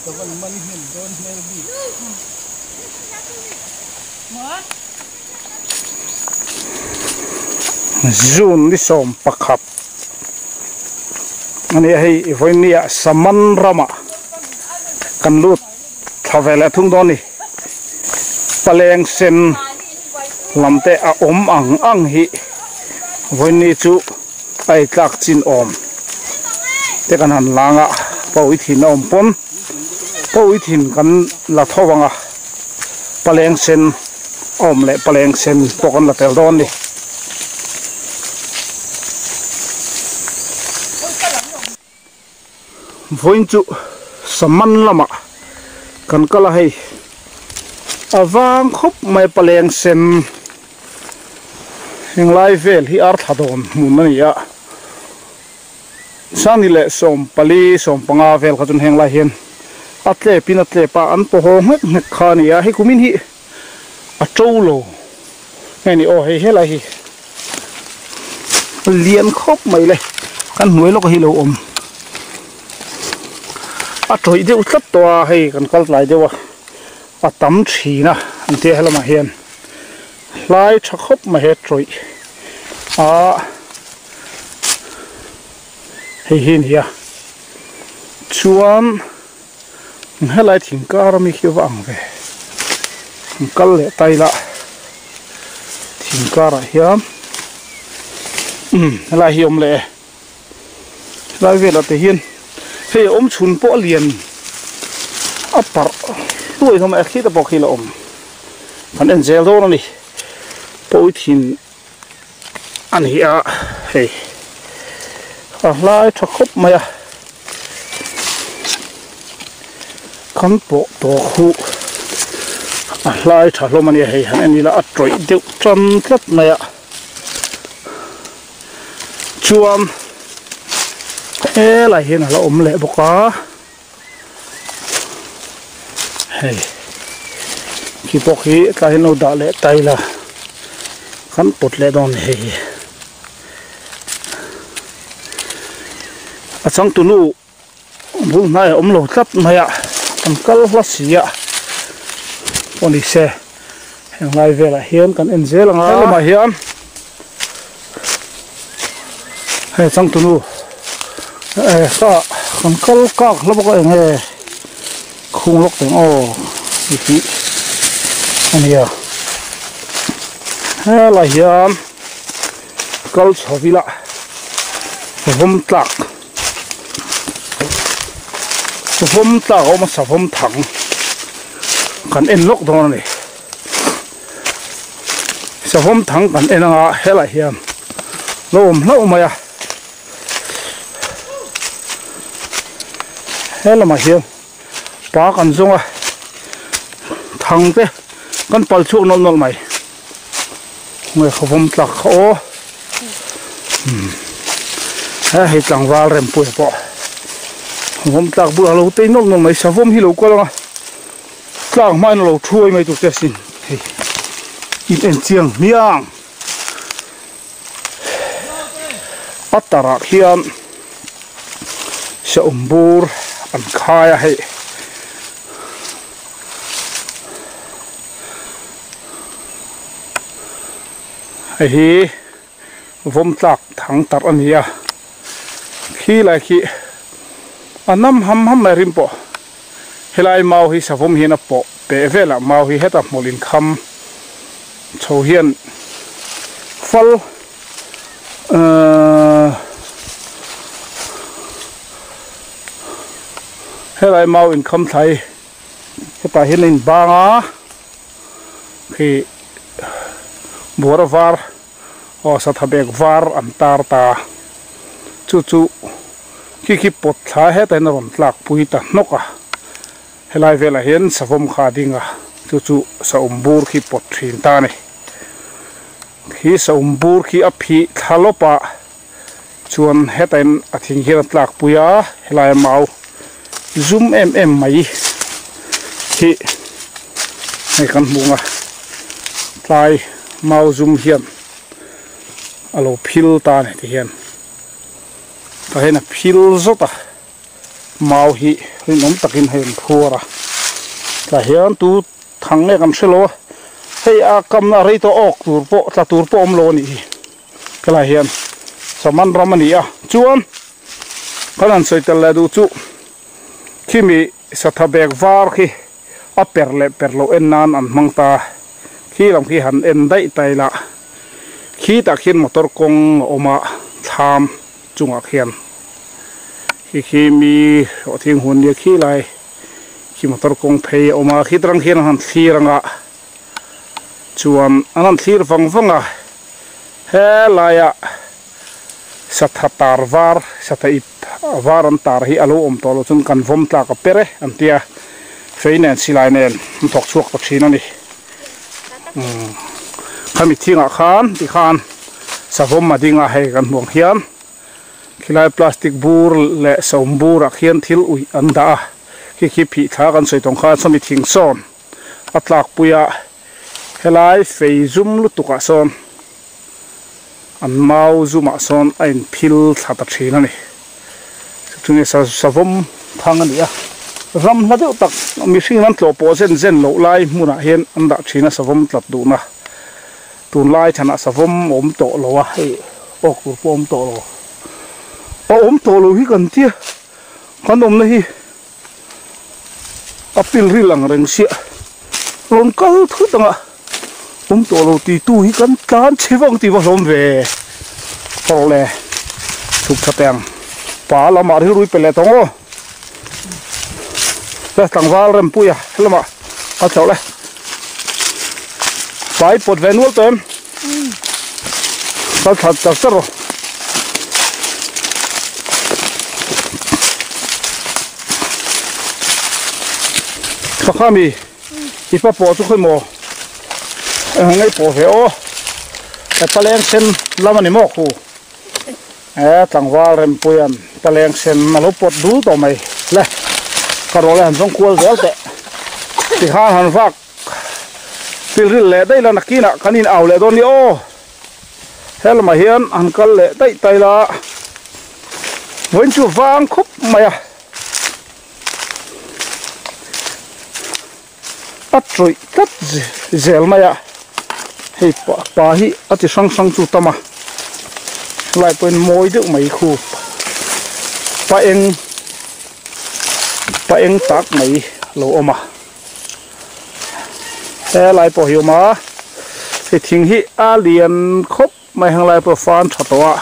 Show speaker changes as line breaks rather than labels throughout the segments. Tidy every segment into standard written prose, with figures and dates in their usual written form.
Ka van man hnem dawn hmel bik. June ni 11 ania hei vawinia Saman rama kan lut thla ve leh thung dawn ni paleng sen lam te a awm ang ang hi vawiini chu a ei tlak chin awm te kan han lang a pawi thin a awm pawn pawi thin kan la tho ang a paleng sen a awm leh paleng sen pawh kan la tel dawn a ni. Vawiin chu saman lamah kan kal a hei a vang khawp mai paleng sen henglai vel hi arthla dawn hmun a ni a sangni leh 14 15 vel kha chuan henglai hian a tlep in a tlep a an paw haw nghek nghek kha a ni a hei kumin hi a to lo nge ni aw hei helai hi lian khawp mai le kan hnuai lawk hi lo awm a tawih deuh tlat tawh a hei kan kal tlai deuh a a tam thin a an tia helamah hian hlai tha khawp mai he tawih a hei hi a ni a chuan Helai thing kar ami khi va ang ve. An kal leh ta ila thing karah hian umm helai hi a awm leh e. Helai velah te hian hei a awm chhun pawh a lian a parh hluai hlawm a khi te pawh khi la awm. Kan en zel dawn a ni. Pawi thin a ni a hei a hlai tha khawp mai a kan pawh tawh huh a hlai tha hlawm a ni a hei han en ila a tawih deuh tan tlat mai a chuan helai hian a la awm leh bawk a. Hei khi pawh khi tlai hian lo dah leh ta ila kan pawt leh dawn a ni hei hi a changtunu bul hnai a awm lo tlat mai a an kal hla si a pawh ni se heng lai velah hian kan en zel ang a helamah hian Hei changtunu eh sa kan kal kak hla bawk a eng nge khung lawk teng aw ni tih a nia helai hian kal chho ila vawm tlak vawm tlak a awm a savawm thang kan en lawk dawn a ni. Savawm thang kan en anga helai hian lo awm hlauh mai a he lamah hian pa kan zawng a thang te kan pal chhuak nawlh nawlh mai nge savawm tlak kha aw he hei tlangval rempuia pawh savawm tlak bulah lo tei nawlh nawlh mai savawm hi lo kal anga. Tlang hmain a lo thuai mai tur che asin hei in en chiang hmiang a tarah khian saum bur an khai a hei hei hi vawm tlak thang tarh a ni a khi lai khi a nam ham ham mai rim pawh. Helai mau hi savawm hian a pawh peh velah mau hi heta hmawlh inkham chho hian fal ahh helai mau inkham thlai hetah hian a inbang a khi buara var aw satha bag var an tar ta chu chu khi khi pawt thla hetah hian a rawn tlak pui ta hnawk a helai velah hian savawm kha a ding a chu chu saum bur khi pawt thin ta a ni khi saum bur khi a phih thla lawp a chuan hetah hian a thing hian a tlak pui a helai a mau zum em em mai hi hei kan hmu ang a tlai mau zum hian a lo phil ta a ni ti hian. Tah hian a phil zawt a Mau hi rinawm takin hei an phuar a, tah hian tu thang nge kan hrelo a, hei a kamna rei tawh awk tur pawh tla tur pawh awm lo a nih hi helai hian saman ram a ni a chuan kan han sawi tel leh duh chu khimi satha bag var khi a per leh per loh en nan an hmang ta khi lam khi han en daih ta ila khitah khian motor kawng a awm a thlam chungah khian khi khi mi hlawhthing hun nia khi lai khi motor kawng phei a awm a khi tarang khian an han thlir ang a chuan an han thlir vang vang a helaiah satha tar var satha ip var an tar hi a lo awm tawh loh chuan kan vawm tlak a per e an tia fei nen silai nen an thawk chhuak ta thin a ni umm khami thingah khan tikhan savawm a ding a hei kan hmuh ang hian khilai plastic bur leh sawm burah khian thil uih an dah a khi khi phih thla kan sawi tawng khan sawmi thing sawn a tlakpui a helai fei zum lutuk ah sawn an mau zumah sawn a in phil thla ta thin a ni chutchunge savawm thang a ni a ram hla deuh tak mihring an tlawh pawh zen zen loh lai hmunah hian an dah thin a savawm tlat duhna. Tunlai chhanah savawm a awm tawh lo a, hei awk tur pawh a awm tawh lo. A awm tawh lo hi kan tia, kan awmna hi a pil ril ang reng siah. Rawn kal thut anga awm tawh lo ti tu hi kan tlan chhe vang tih va hlawm ve. Hawrh le chhuk tha teh ang. Pa lamah rilru i pe leh tawng aw. Le tlangval Rempuia helamah a chauh le. Pai pawt ve nual tawh em? Kal thla char char rawh. Pakha mi i pa pawh chu khawi maw ngai pawh ve aw. Paleng sen lam a ni maw khu. E tlangval Rempuia'n paleng sen a lo pawt dul tawh mai le ka rawh le han zawng kual zel teh tikhan han vak pilril leh daih la nakinah kan in au leh dawn ni aw helamah hian han kal leh daih ta ila vawiin chu vang khawp mai a a tawih tlat zel mai a hei pa hi a ti hrang hrang chu tam a helai pawhin mawi deuh mai khu pa eng pa eng tak mai lo awm a helai pawh hi awm a hei thing hi a lian khawp mai heng lai pawh fan tha tawh a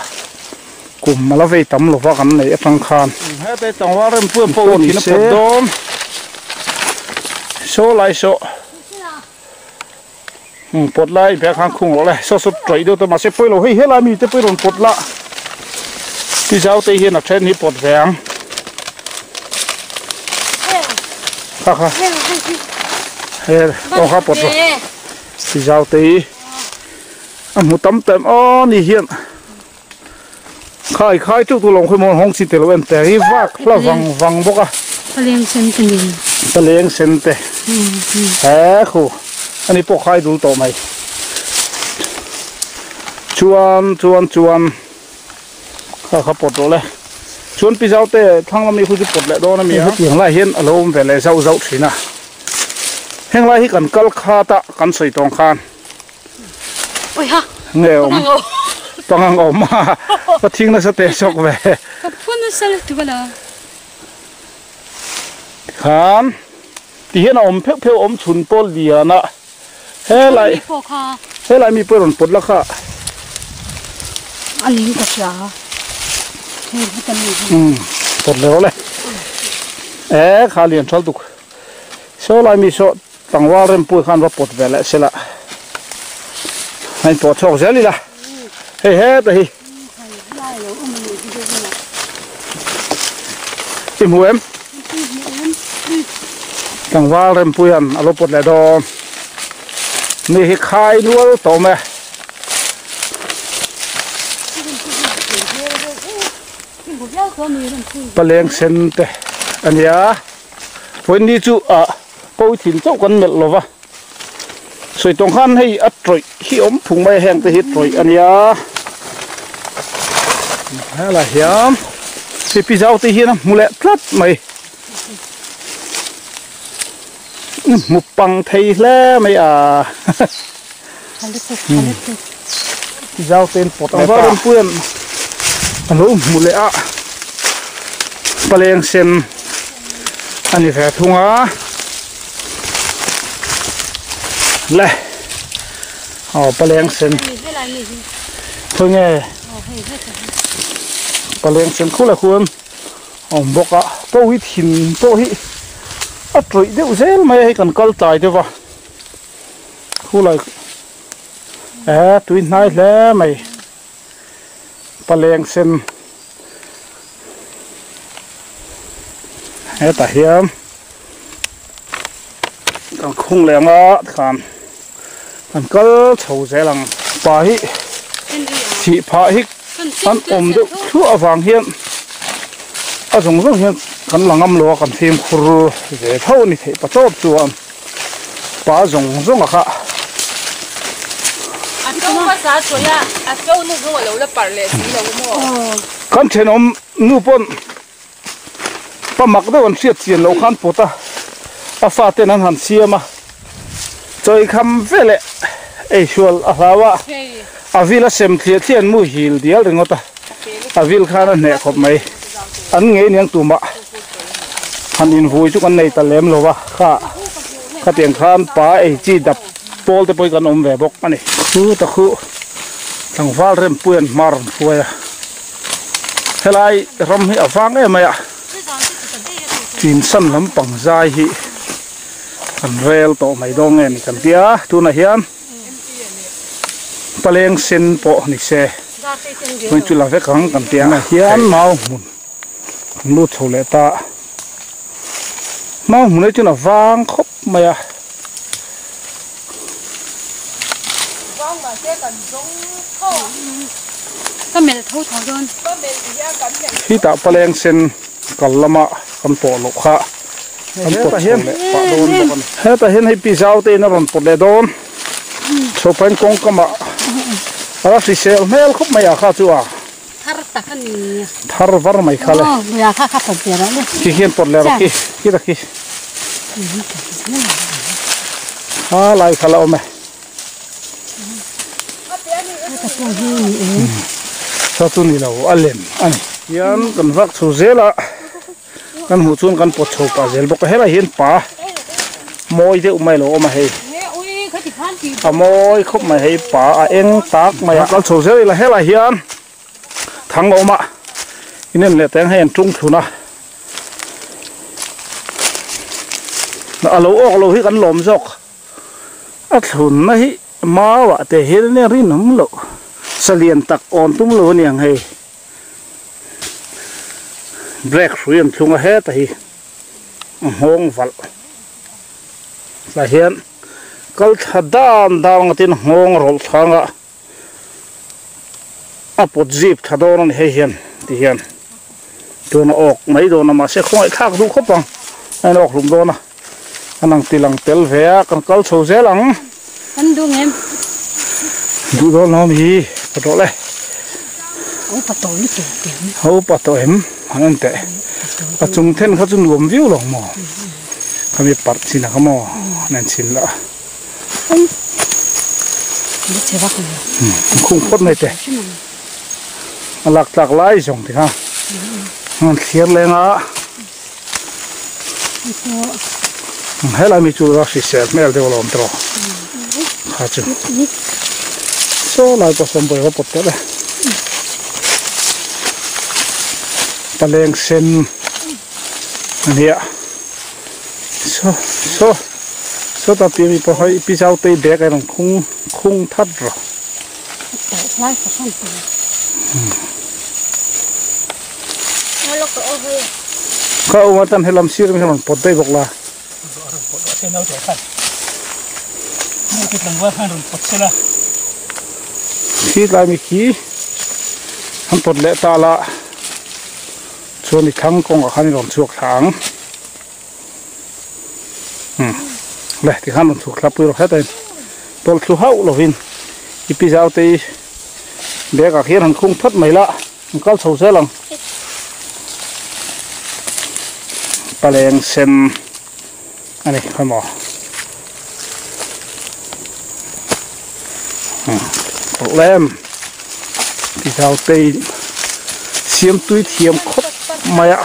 kum a la vei tam lova kan neih atang khan hete tlangval rem pui pawh hi thin a pawt dawn saw lai saw um pawt lai bag khan khung rawh le saw saw tawih deuh te mahse pawi lo hei helai mi te pawh hi rawn pawt la ti zau te hian a then hi pawt ve ang kha kha he aw kha pawt rawh ti zau te hi. A hmu tam ta em aw ni hian khai khai teuh tu lo khawi maw hawng chi te lo en te hi vak hla vang vang bawk a
paleng sen te ni
paleng sen te he khu ani pawh khai dul tawh mai chuan chuan chuan kha kha pawt rawh le chuan pi zau te thlang lam hi khu chu pawt leh dawn ami a hetiang lai hian a lo awm ve leh zauh zauh thin a heng lai hi kan kal khat a kan sawi tawng khan.
Ui ha.
Nge awm. Pangang awm a. Ka thing nasa te sawk ve.
Ka phun nasa le tu bala.
Khan. Ti hian a awm pheuh pheuh awm chhun pawl lian a. He lai. He lai mi pawh rawn pawt la kha.
A ling ka hria. Hei heta mi.
Um. Pawt le rawh le. E kha lian thal tuk. Saw lai mi saw Tlangval Rempuii khan va pawt ve leh sela a inpawh chhuak zel ila hei heta hi i hmu em Tlangval Rempuia'n a lo pawt leh dawn mi hi khai nual tawh mai a. Paleng sen te a nia vawiin ni chu ah. Pawi thin chauh kan melh lova, sawi tawng khan hei a tawih hi awm phung mai a heng te hi tawih a nia. Helai hian pipi zau te hian a hmu leh tlat mai. Hmu pang thei hle mai a. Zau ten pawt leh ta. Rinpuian a lo hmu leh a. Paleng sen a ni ve thung a. Le. Aw paleng sen. Khawi nge? Paleng sen khuleh khuan a awm bawk a. Pawh hi thin pawh hi a tawih deuh zel mai a hei kan kal tlai deuh va. Khulai eh tui hnai hle mai paleng sen hetah hian kan khung leh anga khan kan kal chho zel ang pa hi thih phah hi an awm deuh thluah avang hian a zawng zawng hian kan la ngam lo a kan fimkhur ve tho a ni theih pa tawp chuan. Pa zawng zawng a kha.
A to hmasa sawi a, a to nu zawng a lo la parh leh si lo maw?
Kan thenawm nu pawn pa mak deuh an hriat chian loh khan pawt a, a fa ten an han siam a, chawi kham veleh ei sual a hlau a, a vil a sem thliah thliah an muhil dial ringawt a. A vil khan a hneh khawp mai. An ngei niang tumah han invui chu kan nei ta lem lo va, kha khatiang khan pa ei chi dap pawl te pawh hi kan awm ve bawk a ni. Chu ta khu tlangval rempui an hmar an hruai a, helai ram hi a vang em mai a, chinsan lampang zai hi kan rel tawh mai dawn nge ni kan tia tunah hian. Paleng sen pawh ni se hmui chu la vek ang kan tih ang ah hian mau hmun kan lut chho leh ta mau hmun hi chuan a vang khawp mai a. Khitah paleng sen kal lama kan pawh loh kha. An pawt chho leh pah dawn bawk a ni. Hetah hian hei pi zau te in a rawn pawt leh dawn. Chho pahin kawngkam ah a la hrisel hmel khawp mai a kha chu a.
Thar tak a ni.
Thar var mai kha le.
Aw a kha kha pawt leh rawh le.
Khi hian pawt leh rawh khi khi ta khi. A lai kha la awm e. Saw chu ni lo a lem a ni. Hian kan vak chho zel a. Kan hmuh chuan kan pawt chho pah zel bawk a, helai hian pa mawi deuh mai a lo awm a hei, a mawi khawp mai hei pa a eng tak mai a, kal chho zel ila helai hian thang a awm a, in en leh teng hei an tung thlun a, a lo awk lo hi kan lawm zawk, a thlunna hi mau ah te hian nia rinawm loh, salian tak awn tum lo aniang hei. Brake hrui an thlung a heta hi a nghawng valh tah hian kal thla dan dan ang tin nghawng rawlh thlang a a pawt zip thla dawn a ni hei hian ti hian tuna awk mai dawn a mahse khawngaih thlak duh khawp ang a in awk hlum dawn a a lang ti lang tel ve a kan kal chho zel ang.
Kan duh ngem.
Duh dawn lo mi ka tawh le.
Upa tawh lutuk em.
Upa tawh em han en teh. A chung then kha chu nuam viau lo maw. Khami parh chin a kha maw an en chhin la. Khung phawt mai teh. A lak tlak lai zawng ti kha. An thlir leng a. Helai mi chu a hrisel hmel deuh alawm tawh kha chu saw lai pawh sawn bawi va pawt tawh le paleng sen a nia saw saw sawta pi mi pawh hei pi zau te bag a rawn khung khung that rawh. Kha awm atan helam sir mi rawn pawt daih bawk la. Khi tlai mi khi an pawt leh ta la chuan i thlang kawngah khan i rawn chhuak thla ang. Le tikhan rawn chhuk thla pui rawh hret a in tawlh thlu hauh lovin i pi zau te i bag ah khian han khung phawt mai la an kal chho zel ang. Paleng sen ani kha maw lem ti zau te siam tui thiam khawp mai a.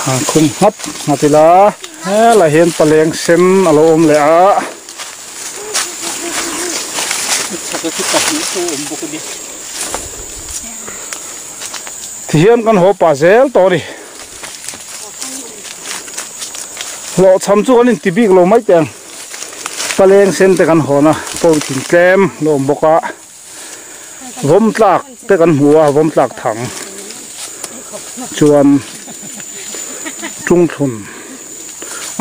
Han khum nghat nghat ila helai hian paleng sen a lo awm leh a. Tihian kan haw pah zel tawh a ni. Hlawhchham chu kan inti bik lo mai teh ang. Paleng sen te kan hawn a, pawithin tlem lo awm bawk a. Vawm tlak te kan hmu a, vawm tlak thang chuan tungthlun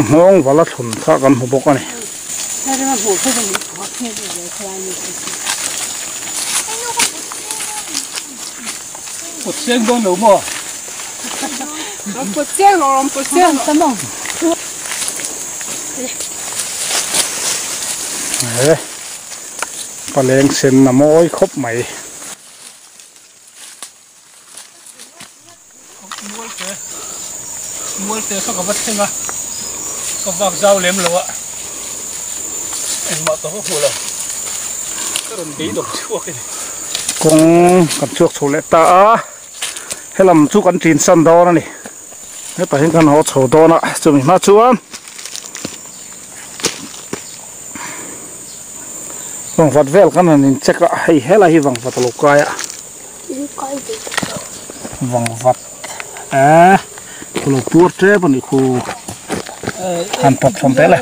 a nghawng vala thlun kha kan hmu bawk a ni. Paleng sen a mawi khawp mai.
Mualte Mualte kha ka va thleng a, ka vak zau lem lo a, engmah ka va hmu lo, ka rawn beidawng chhuak a ni.
Kawng kan chhuak chho leh ta a, helam chu kan ṭin san dawn a ni. Hetah hian kan haw chho dawn a, chumi hma chuan vangvat vel kan han in check a, hei helai hi vangvat a lo kai a. Vangvat eh ka lo puar tep a nih khu han pawt hlawm teh le.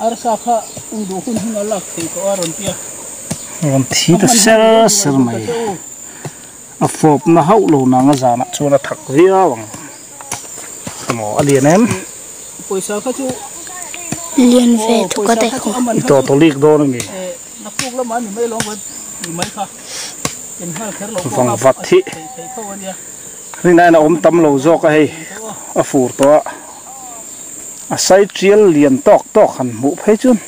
Arsa kha ung duh hun hun a lak thei tawh a rawn ti a.
Rawn thi ta ser ser mai. A fawp na hauh lo nang a zanah chuan a thak viau ang. Emaw a lian em?
Pawisa kha chu
Lian ve thuk a daih khaw.
I tawtawlik dawn a mi?
Naktuk lamah ni mai lawng ni mai kha in nghal kher lo pawh
Vangvat hi
theih theih tho a nia.
Rinaiin a awm tam lo zawk a hei a fur tawh a, a sai tial lian tawk tawk han hmuh phei chuan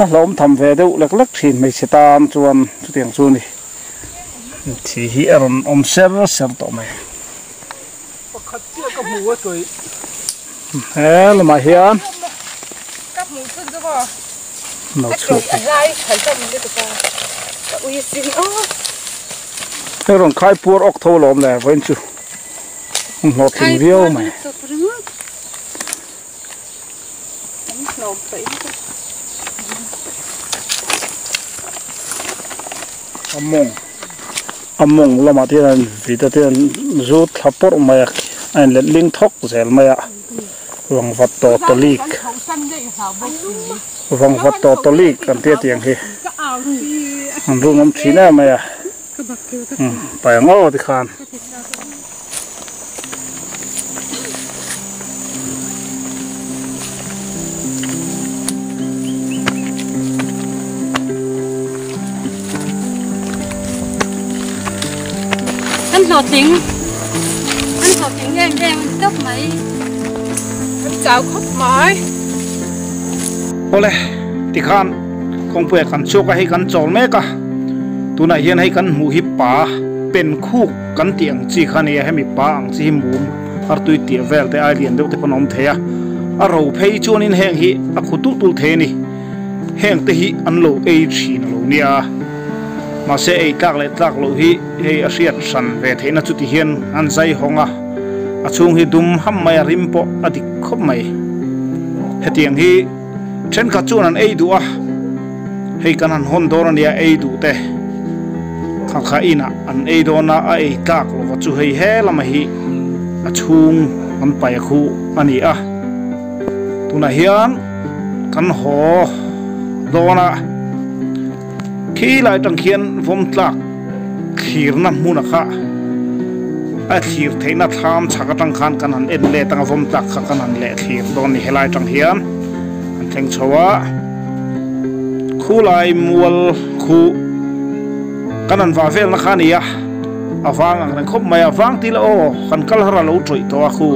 a hlawm tham ve deuh lek lek thin hmeichhe tan chuan chutiang chu a ni. Thi hi a rawn awm ser ser tawh mai.
Pakhat chiah ka hmu a tawih.
He lamah hian.
Ka hmuh chhun chu maw.
No chhuak.
A lai than ta min lutuk a. Ka ui sin aw.
Hei rawn khai puar awk tho lawm le vawiin chu. Hmun hlawhtling viau mai. A mawng a mawng lamah te hian vit a te hian zu thla pawrh mai a a in let ling thawk zel mai a vangvat tawtawlik vangvat tawtawlik an tia tiang hi an run awm thin em mai a pai ang aw tikhan.
Kan hlawhtling kan hlawhtling em em tawp mai.
Kan chau khawp mai.
Awle tikhan kawngpuia kan chhuak a hei kan chawl mek a tunah hian hei kan hmuh hi pa pen khuk kan tih ang chi kha a ni a hemi pa ang chi hi mum artui tih vel te ai lian deuh te pawn a awm thei a a ro phei chuanin heng hi a khu tulh tulh thei a ni heng te hi an lo ei thin a lo nia mahse ei tlak leh tlak loh hi hei a hriat hran ve theihna chuti hian an zai hawng a a chhung hi dum ham mai a rim pawh a dik khawp mai hetiang hi thenkhat chuan an ei duh a hei kan han hawn dawn a nia ei duh te kha kha inah an ei dawn a a ei tlak lova chu hei he lama hi a chhung an paih a khuh a ni a tunah hian kan haw dawn a khi lai tang khian vawm tlak thlirna hmun a kha a thlir theihna thlam chhak atang khan kan han en let anga vawm tlak kha kan han leh thlir dawn a ni helai tang hian an thleng chho a khulai mual khu kan han vah velna kha a ni a a vang ang reng khawp mai a vang tih lah aw kan kal har a lo tawih tawh a khu.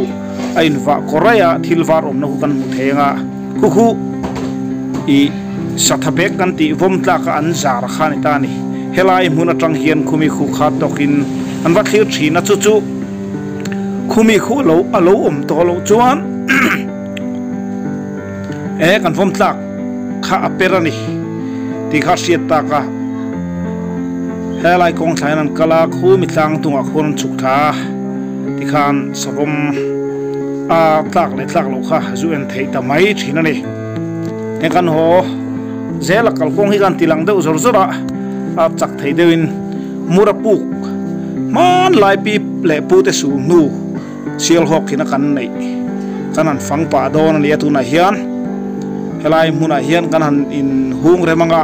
a invah kawr raih a thil var awmna khu kan hmu thei ang a khu khu ih satha bag kan tih vawm tlak a an zar kha a ni ta a ni helai hmun atang hian khumi khu kha tawkin an va thlir thin a chu chu khumi khu alo alo awm tawh loh chuan he kan vawm tlak kha a per a ni tih kha a hriat tak a helai kawng thlaiin an kal a khumi tlang tungah khuan an chhuk thla a tikhan savawm a tlak leh tlak loh kha zu en theih ta mai thin a ni heng kan haw zel a kalkawng hi kan ti lang deuh zawr zawr a a chak thei deuhin mur a puk hmanlai pi leh pu te su hnu Sial hawk in a kan neih kan han fang pah dawn a ni a tunah hian helai hmunah hian kan han in hung rem anga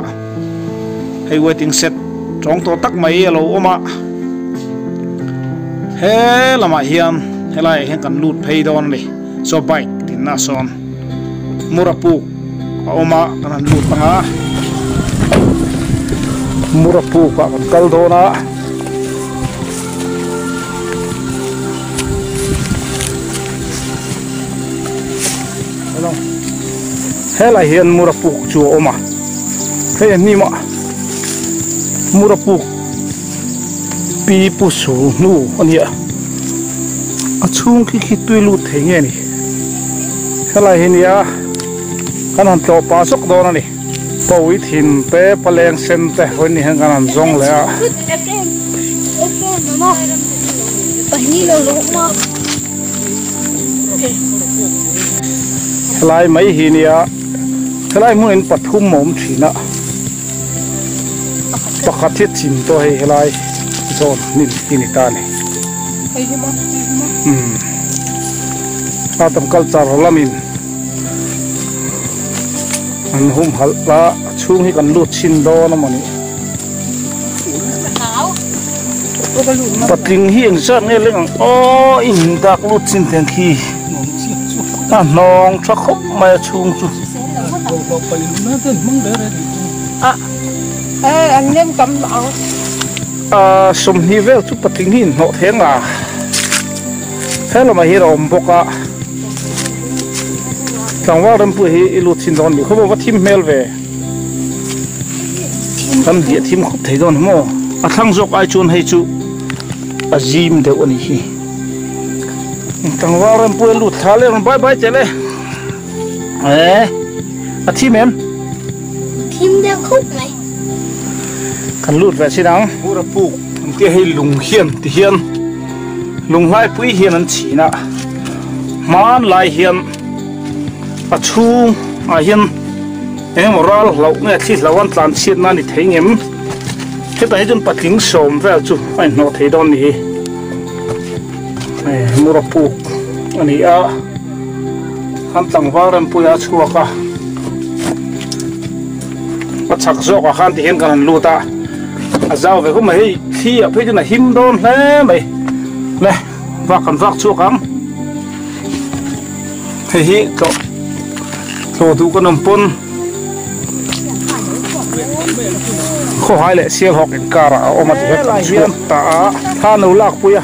hei waiting shed tawng tawh tak mai a lo awm a he lamah hian helaiah hian kan lut phei dawn a ni saw bike dinna sawn mura puk a awm a kan han lut anga mura puk ah kan kal dawn a. Helai hian mura puk chu a awm a hei a hnim a mura puk pi pu su hnu a nia a chhung khi khi tui lut thei nge ni helai hi nia kan han tlawh pah zawk dawn a ni. Pawi thin te paleng sen te hawi ni hian kan han zawng leh a. Helai mai hi nia helai hmun in pathum a awm thin a pakhat hi a chim tawh hei helai zawn hnim hi ni ta a ni umm a tam culture lamin. An humhalh a a chhung hi kan lut chhin dawn a mawni. Patling hi eng zat nge leng ang aw in dak lut chin teng khi a hnawng tha khawp mai a chhung chu. 20 vel chu patling hi inhnawh thei ang a he lamah hian a awm bawk a. Tlangval rempui hi i lut thin dawn mi khawp a va thim hmel ve kan hliah thim khawp thei dawn maw a thlang zawk ai chuan hei chu a zim deuh a ni hi tlangval rempui a lut thla leh rawn bai bai che le eh a thim em
thim deuh khawp mai
kan lut ve chin ang pura puk an tia hei lung hian ti hian Lunghlai pui hian an chhin a, hmanlai hian a chhung ah hian engemaw ral hlauh nge thli hlauh an tlan chhiat na a ni thei ngem? Hetah hi chuan patling sawm vel chu a inhnawh thei dawn ni hi. Hei mura puk a ni a, an tlangval rempuia a chhuak a, a chak zawkah khan ti hian kan han lut a. A zau ve khawp mai hei thli ah phei chuan a him dawn hle mai le vak kan vak chhuak ang hei hi tlawh tlawh duh kan awm pawn khawhai leh sialhawk inkar ah a awm a ti hian kan chhuak ta a thla no lak pui a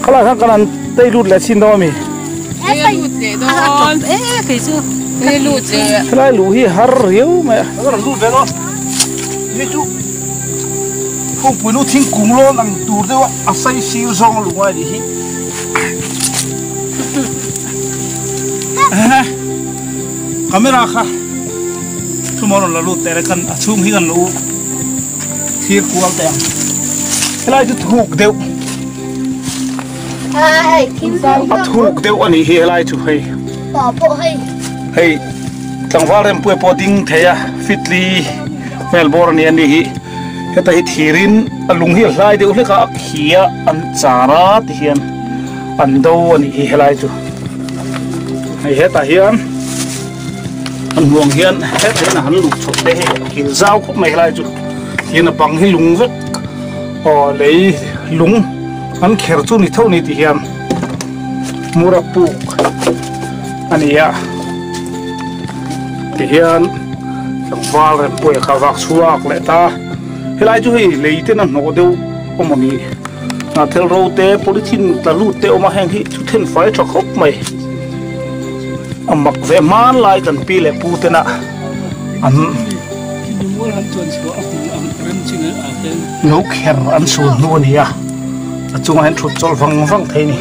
khalai khan kan han tei lut leh chin dawn a mi helai luh hi har riau mai a. Ni chu Phungpui nu thingkung lawn ang tur deuh a a sai sir zawng a lungai nih hi. Camera kha thuma rawn la lut teh le kan a chhung hi kan lo thlir kual teh ang. Helai chu thuk deuh a thuk deuh a nih hi helai chu hei. Hei. Tlangval rempuia pawh ding thei a, fitli hmel bawr a ni a ni hi. Heta hi thirin a lung hi a hlai deuh hlek a, a khi a an char a ti hian an do a nih hi helai chu. Hei hetah hian an hmuh ang hian hetah hian a han luh chhoh te hi a kil zau khawp mai helai chu. Tihian a bang hi lung vek aw lei lung an kher chu ni tho ni ti hian mura puk a ni a tihian tlangval rempui a kha vak chhuak leh ta helai chu hei lei ten a hnawh deuh awm a ni. Hnahthel ro te polythene tla lut te a awm a heng hi chu then fai tha khawp mai a mak ve hmanlai kan pi leh pu tena an lo kher an chhun hnu a ni a a chungah hian thut chawlh vang vang thei a ni.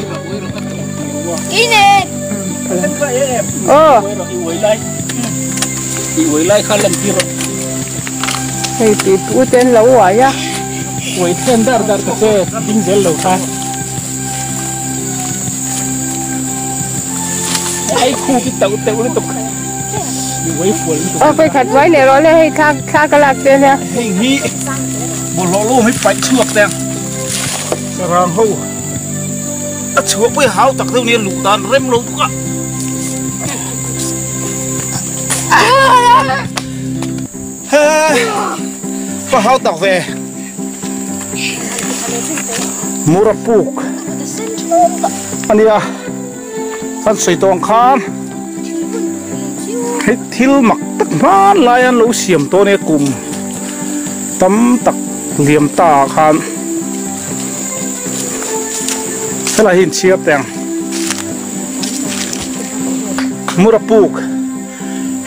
Hei pi pu te an lo uai a.
Uai then dar dar ta che ding zel lo kha. Ai khu ki tauh teuh lutuk. Uai fual lutuk.
Aw phei khat uai leh rawh le hei thla thla ka lak che nia.
Hei hi bawlhhlawh lawm hi paih chhuak teng. Sarang ho a chhuah pawh hi hau tak deuh nia luh dan rem lo bawk a. Ka hau tak ve. Mura puk a nia kan sawi tawh ang khan hei thil mak tak hmanlai an lo siam tawh a nia kum tam tak liam ta ah khan helai hi inchhiar teh ang Mura puk.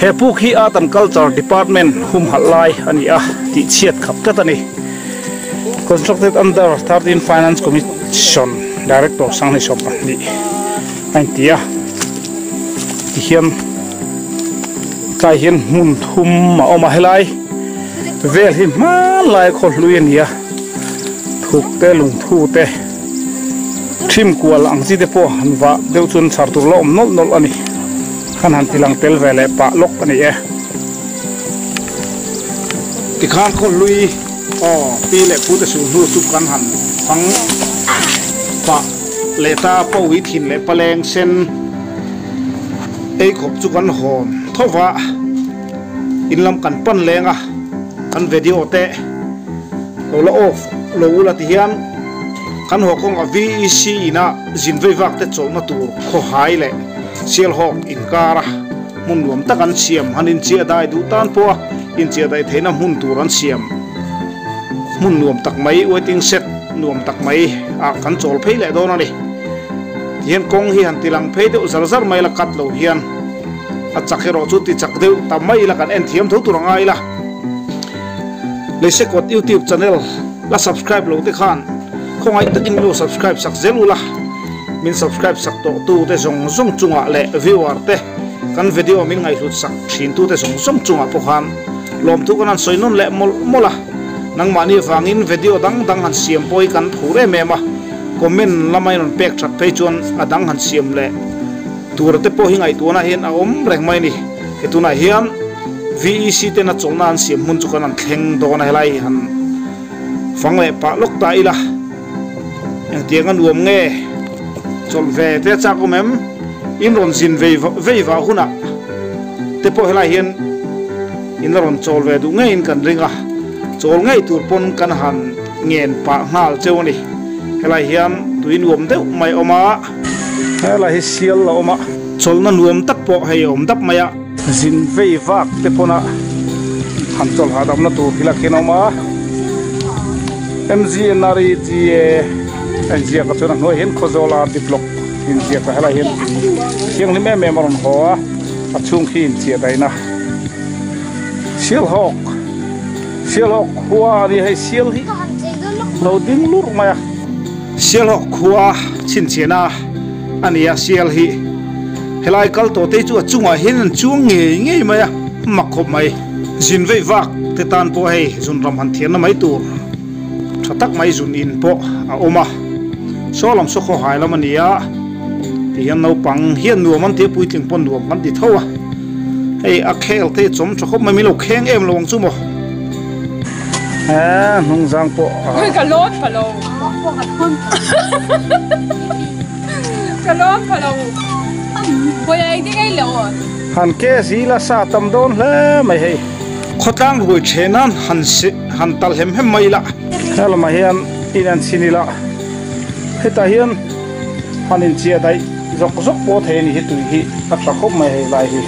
He puk hi Art and Culture Department humhalh lai a ni a tih chhiat khap tlat a ni. Constructed under 13 Finance Commission Director Sanghni 12 a inti a. Tihian tlai hian hmun thum a awm a helai vel hi hmanlai khaw hlui a ni a thuk te lungthu te thim kual ang chi te pawh han vah deuh chuan chhar tur la awm nawlh nawlh a ni. Khan han tilang tel ve leh pah lawk a ni e. Tikhan khaw hlui aw pi leh pu te sul hnu chu kan han fang pah leh ta pawi thin leh paleng sen ei khawp chu kan hawn tho va in lam kan pan leng a kan video te lo la off lo ula ti hian kan haw kawng a VEC ina zin vei vak te chawlhna tur khawhai leh Sialhawk inkara hmun nuam tak an siam, han inchiah dai duh tan pawha inchiah daih theihna hmun tur an siam. Hmun nuam tak mai, waiting shed nuam tak mai ah kan chawl phei leh dawn a ni. Tihian kawng hi han tilang phei deuh zar zar mai la cut lo hian a chak erawh chu ti chak deuh ta mai ila kan en thiam tho tur a ngai ila. Leisekawt YouTube channel la subscribe lo te khan khawngaih takin min lo subscribe sak zel ula. Min subscribe sak tawh tu te zawng zawng chungah leh viewer te kan video min ngaihhlut sak thin tu te zawng zawng chungah pawh khan lawmthu kan han sawi nawn leh mawlh mawlh a, nangmahni avangin video dang dang han siam pawh hi kan phur em em a, comment lama in rawn pek that phei chuan a dang han siam leh tur te pawh hi ngaihtuahna hian a awm reng mai a ni. He tunah hian VEC tena chawlhna an siam hmun chu kan han thleng dawn a, helai hi han fang leh pah lawk ta ila. Engtiang a nuam nge? Chawlh ve te a chak awm em? In rawn zin vei vei vah hunah te pawh helai hian in la rawn chawl ve duh ngeiin kan ring a, chawl ngei tur pawn kan han ngen pah nghal cheu a ni. Helai hian tui nuam deuh mai a awm a. Helai hi sial a awm a, chawlhna nuam tak pawh hei a awm dap mai a. Zin vei vak te pawna han chawlh hahdamna tur hi lakhian a awm a. MGNREGA a inziak a chuan a hnuaiah hian Khawzawl RD Block inziak a helaiah hian thianghlim em em a rawn haw a a chhung khi inchiah daihna Sialhawk Sialhawk khua a ni hei sial hi lo ding lurh mai a Sialhawk khua chhinchhiahna a ni a sial hi helai kal tawh te chu a chungah hian an chuang ngei ngei mai a mak khawp mai. Zin vei vak te tan pawh hei zun ram han thianna mai tur tha tak mai zun in pawh a awm a, saw lam saw khawhai lam a ni a, ti hian naupang hian nuam an ti a, puitling pawh nuam kan ti tho a, hei a khel te hi chawm tha khawp mai, min lo kheng em lo ang chu maw. He hnung zang pawh a.
Ka lawn pha lo. Ka lawn pha lo. Pawih a engtin nge i lo.
Han ke zil a sa tam dawn hle mai hei. Khawtlang ruai then a han han tal hem hem mai ila. He lamah hian in an chhin ila hetah hian han inchiah daih zawk zawk pawh thei a ni hi tui hi a tha khawp mai hei lai hi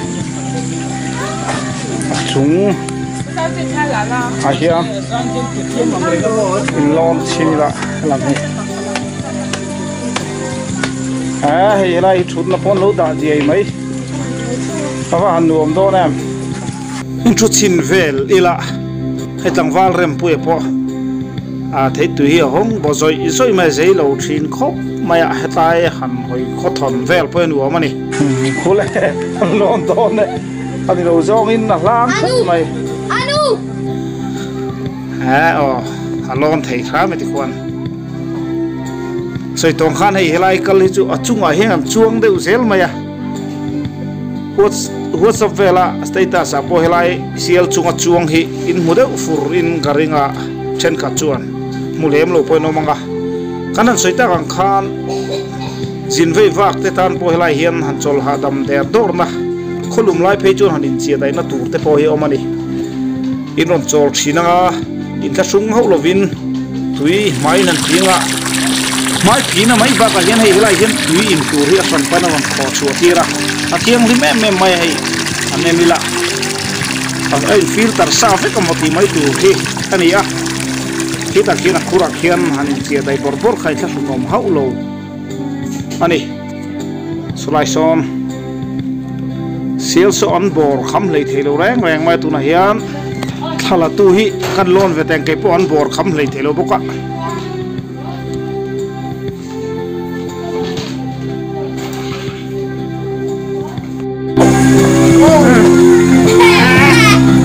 a chung ah hian in lawn chhin ila helam hi. A hei helai hi thutna pawn lo dah diai mai a va han nuam dawn em. In thu chhin vel ila hei tlangval rempuia pawh a thei tui hi a hawng baw zawih zawih mai a zei lo thin khawp mai a hetlai han hawi khawthawn vel pawh hi a nuam a ni. Khule an lawn dawn e a ni lo zawngin a hlang khawp mai. He aw a lawn thei hram e tikhuan. Sawi tawng khan hei helai kal hi chu a chungah hian an chuang deuh zel mai a whatsapp vela status ah pawh helai sial chunga chuang hi in hmu deuh fur in ka ring a thenkhat chuan hmu lem lo pawh in awm ang a kan han sawi tak ang khan zin vei vak te tan pawh helai hian han chawl hahdam der dawrna khawlum lai phei chuan han inchiah daihna tur te pawh hi a awm a ni in rawn chawl thin ang a. Inthlahrung hauh lovin tui hmaiin an phing a, hmai phina mai bakah hian hei helaiah hian tui in tur hi a hran pan a rawn khawh chhuah tir a, a thianghlim em em mai a hei an en ila a in filter sa vek a maw tih mai tur hi a ni a, khitah khian a khurah khian han inchiah daih bawrh bawrh kha inthlahrung awm hauh lo a ni. Sawlai sawn sial saw an bawr kham hlei thei lo reng reng mai a tunah hian thla la tu hi kan lawn ve teng keipawh an bawr kham hlei thei lo bawk a.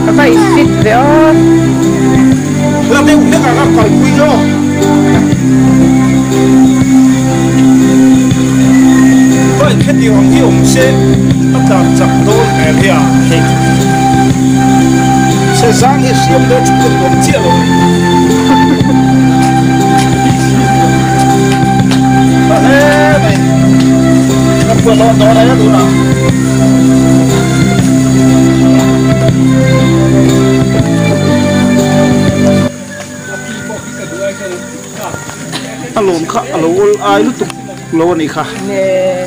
A va in fit ve aw.
La deuh hlek ang a kalpui zawk. Bike hetiang ang hi awm se a tlan chak dawn hmel hi a. Se zang hi hriam dawn chu ka nuam chiah lo ni. Tha hle mai. Ka phuah dawn dawn a tunah. A lawn kha a lo awl ai lutuk lo a nih kha.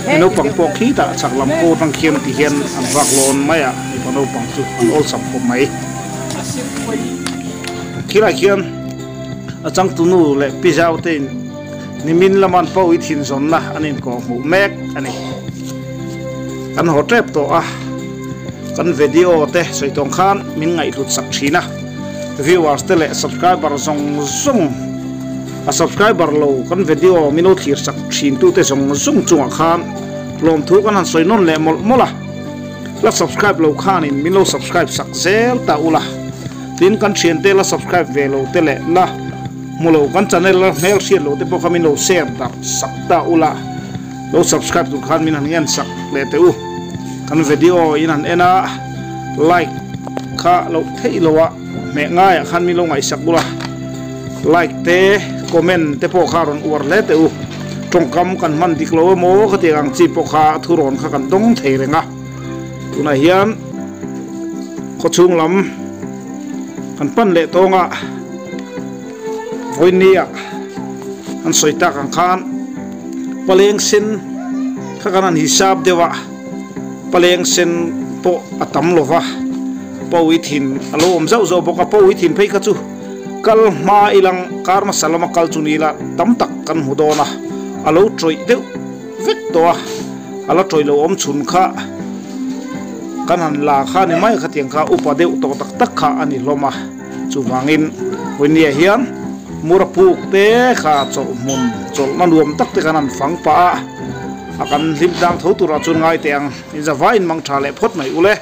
Mi naupang pawh khi tah chak lam pawh atang khian ti hian an vak lawn mai a, mipa naupang chu an awlsam khawp mai. Khilai khian a changtunu leh pi zau te in nimin lama an pawi thin zawnna an inkawh hmuh mek a ni. Kan haw tep tawh a, kan video te sawi tawng khan min ngaihhlut sak thin a, viewers te leh subscriber zawng zawng a subscriber lo kan video min lo thlir sak thin tu te zawng zawng chungah khan lawmthu kan han sawi nawn leh mawlh mawlh a, la subscribe lo khanin min lo subscribe sak zel ta ula, tin kan thiante la subscribe ve lo te leh la hmu lo kan channel la hmel hriat lo te pawh kha min lo share darh sak ta ula. Lo subscribe tur khan min han ngen sak leh teh u. Kan video in han en a, like kha loh theih lo a, hmeh ngaiah khan min lo ngaihsak bul a. Like te, comment te pawh kha rawn uar hle teh u. Tawngkam kan hman dik lo emaw khatiang ang chi pawh kha thurawn kha kan dawng thei reng a. Tunah hian khawchhung lam kan pan leh tawng a, vawinia an sawi tak ang khan paleng sen kha kan han hisap deuh a, paleng sen pawh a tam lo va, pawi thin a lo awm zauh zauh bawk a, pawi thin phei kha chu kal hma ilang kar hmasa lama kal chu ni ila tam tak kan hmu dawn a, a lo tawih deuh vek tawh a, a la tawih lo awm chhun kha kan han la kha ni mai khatiang kha upa deuh tawh tak tak kha a ni hlawm a. Chuvangin Winnie-a hian mura puk te kha chawlh hmun chawlhna nuam tak te khan an fang pah a, a kan hlim tlang tho turah chuan ngai teh ang. Inzavaiin mang tha leh phawt mai ule.